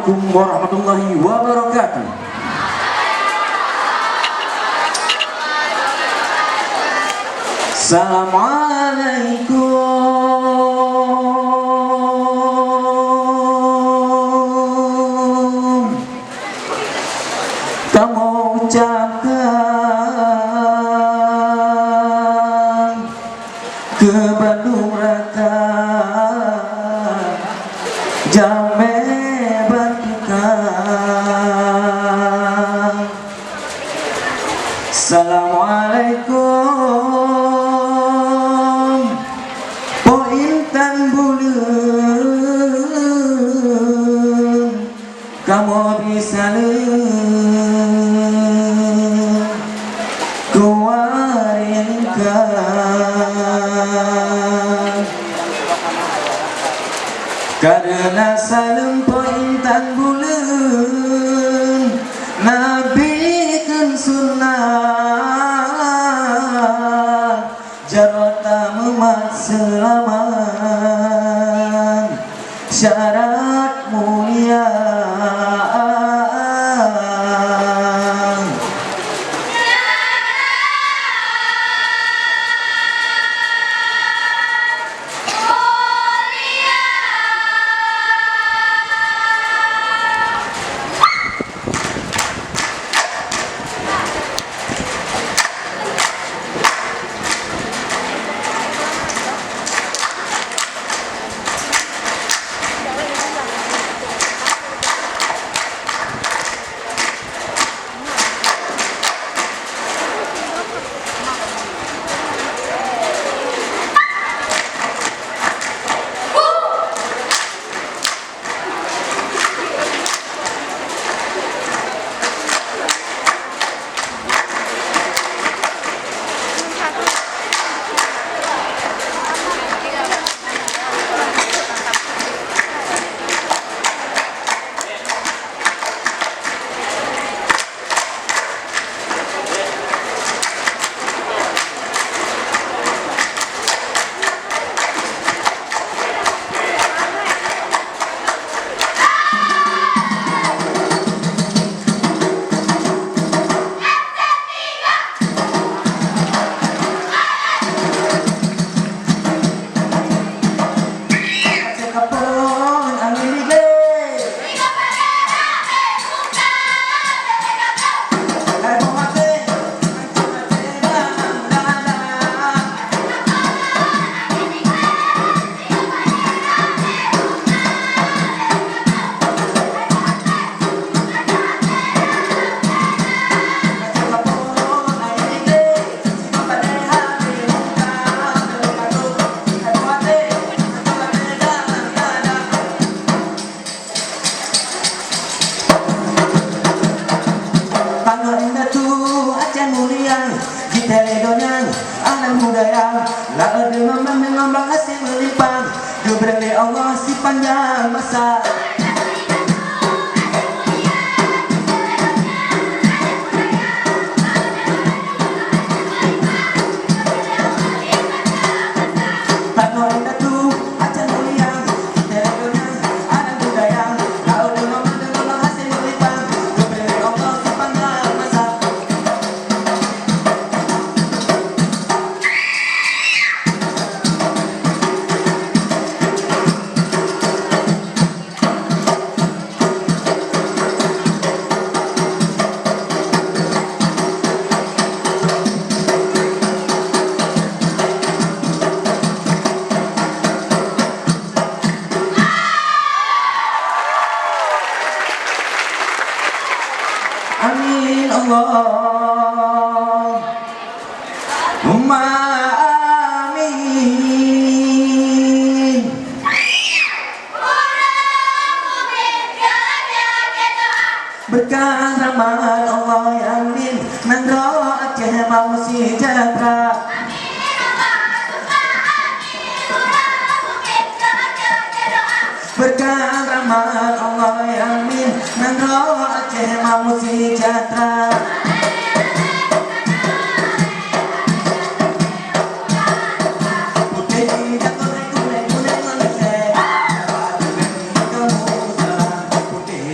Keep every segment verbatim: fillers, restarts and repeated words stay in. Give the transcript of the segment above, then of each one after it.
Assalamualaikum warahmatullahi wabarakatuh. Assalamualaikum. Kamoe ucapkan keu bandum rakan jamé bantukan. Assalamualaikum, Po Intan buleuen. Kamoe bri saleuem keu waréh lingka. Kareuna saleuem Po Intan buleuen, Nabi kheun sunnah. Jaroe tameumat seulamat syarat mulia. Tanyoe indatu Aceh mulia, jiteurimong donya, alam budaya, laôt deungon mandum bangsa meulimpah, geubri lé Allah sipanjang masa. Amin, Allahumma amin. Beureukat rahmat Allah nyang min, nanggroe Aceh mau seujahteura. Beureukat rahmat Allah nyang min, nanggroe Aceh mau seujahteura.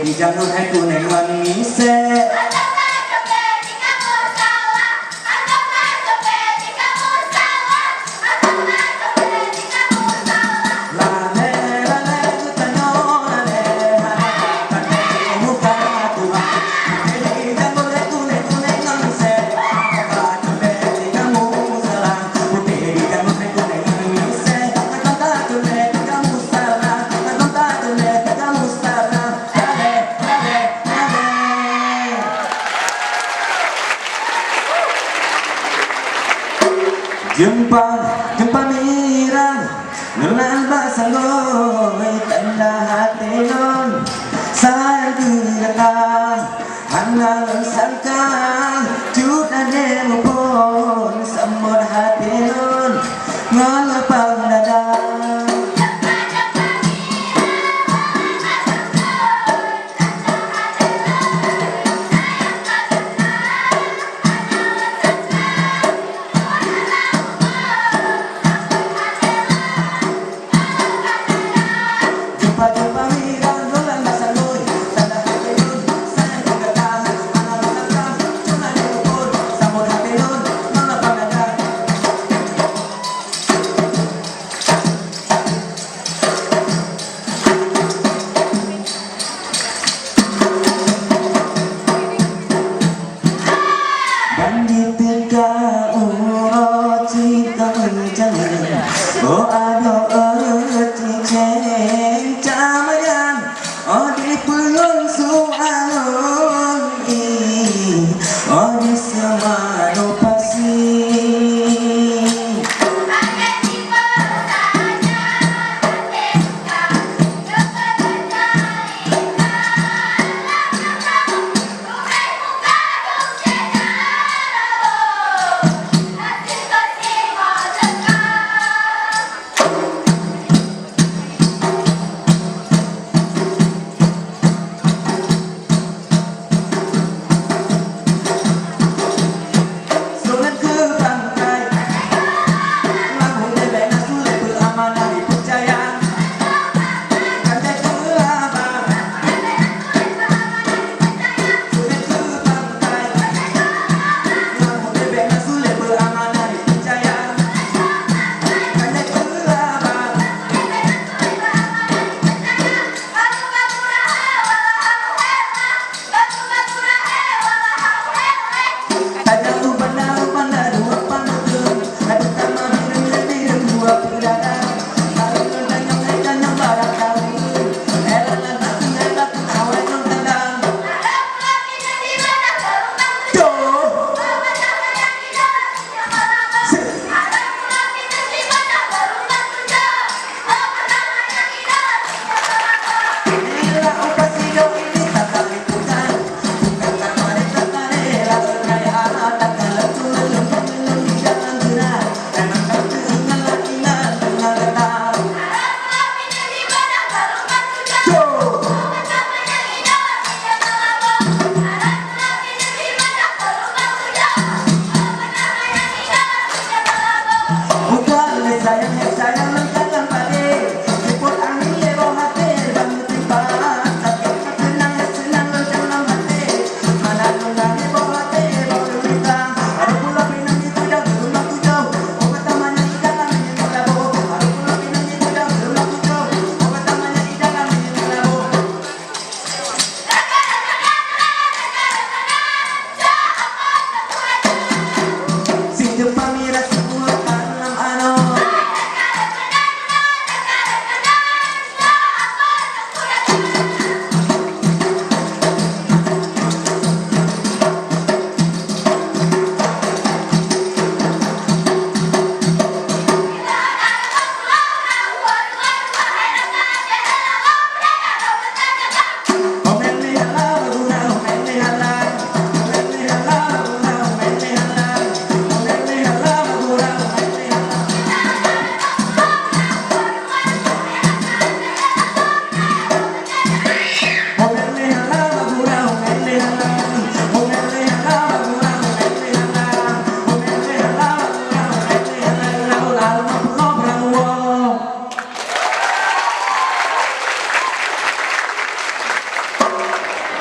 Jangan hai kuning ngon misek. Jeumpa, jeumpa mirah, ngon bak sanggoe tanda até lôn. Sagai gata hana lôn sangka, cut até muphom seumot até lôn ngon lapang dada.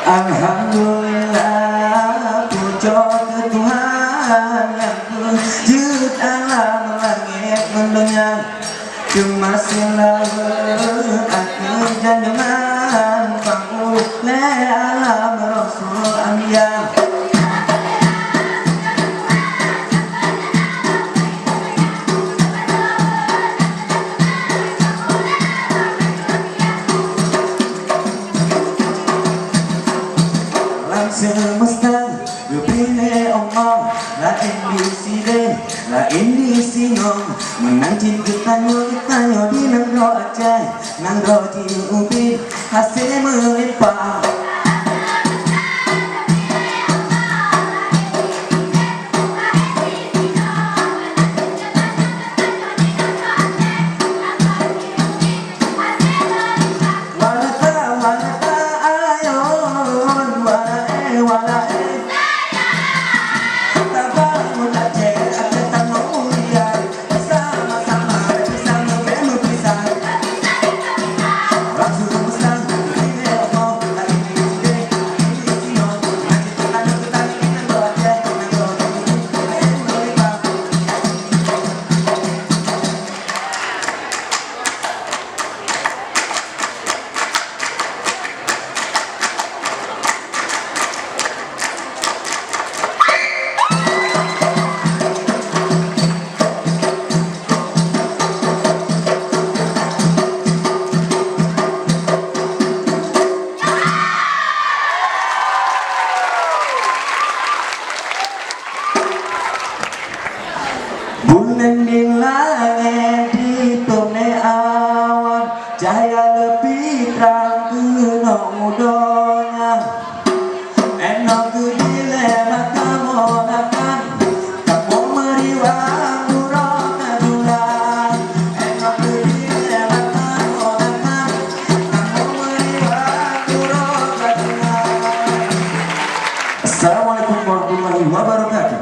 Alhamdulillah, pujoe keu Tuhan nyang peujeuet alam langét ngon donya. Teuma seulaweuet ateueh janjungan pangku lé alam Rasul Anbiya. Lam seumeusta geubri lé Allah, laén di sidéh, laén di sinoe. Meunan cit geutanyoe, geutanyoe di nanggroe Aceh, nanggroe jiubit hasé meulimpah. Warata, warata, ayon, warae, warae. Tabangun Aceh, Aceh tanyoe mulia. Sama-sama bisa ngebék meupisah. Rasul Musa, ini Allah, lagi di sini, ini sini. Buleuen di langét jitôb lé awan, cahya leupie trang keunoe u donya. Enoe keu dilée mata moe lapan, kamoe meuriwang uroe ka tulah. Enoe keu dilée mata moe lapan, kamoe meuriwang uroe ka tulah. Assalamualaikum warahmatullahi wabarakatuh.